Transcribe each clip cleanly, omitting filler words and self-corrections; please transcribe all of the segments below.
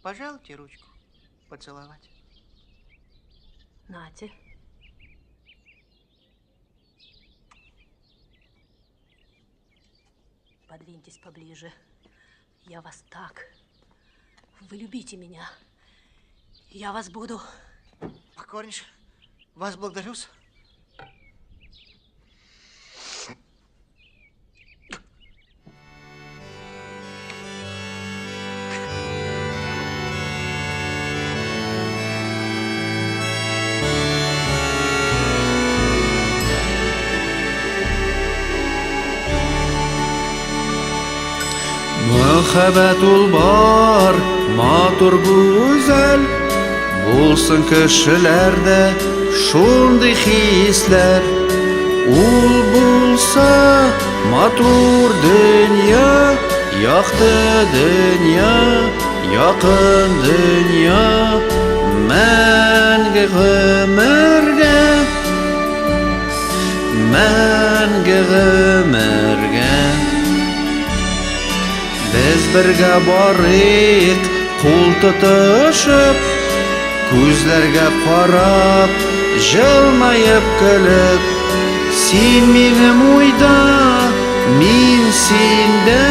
Пожалуйте ручку поцеловать. Нате. Подвиньтесь поближе. Я вас так. Вы любите меня. Я вас буду. Покорнейше, вас благодарю-с. Мәхәббәт ул бар, матур гүзәл. Булсын кешеләрдә шундый хисләр. Ул булса матур дөнья, якты дөнья, якын дөнья, мәңге гомергә, мәңге гомергә. Без бергә барыйк, кул тотышып, күзләргә карап, җылмаеп көлеп. Син минем уйда, мин синдә,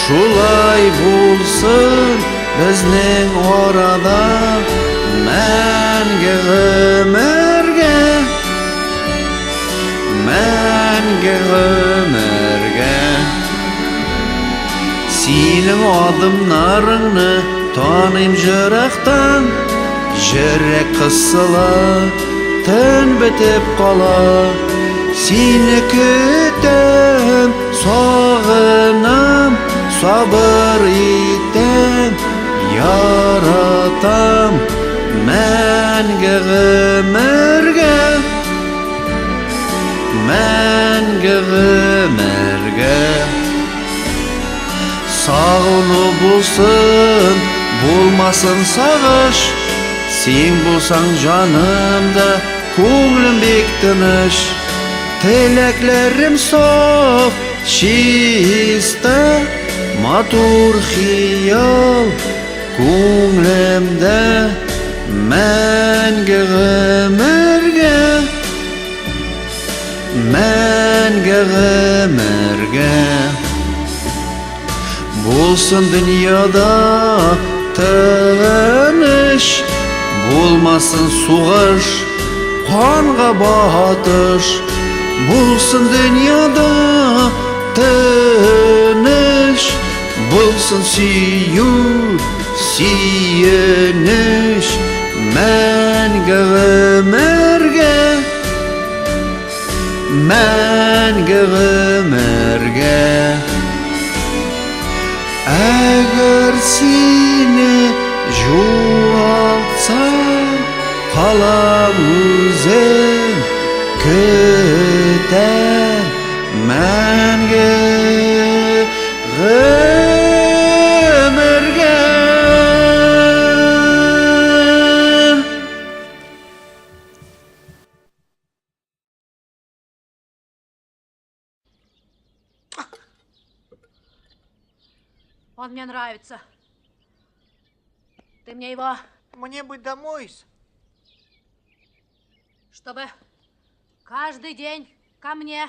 шулай булсын безнең арада мәңге гомергә, мәңге гомергә. Синең адымнарыңны таныйм җырактан, җөрәк кысыла, төн бетеп кала. Сине көтәм, сагынам, сабыр итәм, яратам мәңге гомергә, мәңге гомергә. Сагыну булсын, булмасын сагыш, син булсаң җанымда, күңелем бик тыныч. Теләкләрем саф, чиста, матур хыял күңелемдә мәңге гомергә, мәңге гомергә. Булсын дөньяда тыныч, булмасын сугыш, канга батыш. Булсын дөньяда тыныч, булсын сөю, сөенеч, мәңге гомергә, мәңге гомергә. Әгәр сине югалтсам, калам үзем, көтәм мәңге гомергә. Он мне нравится. Ты мне его... Мне бы домой-с. Чтобы каждый день ко мне.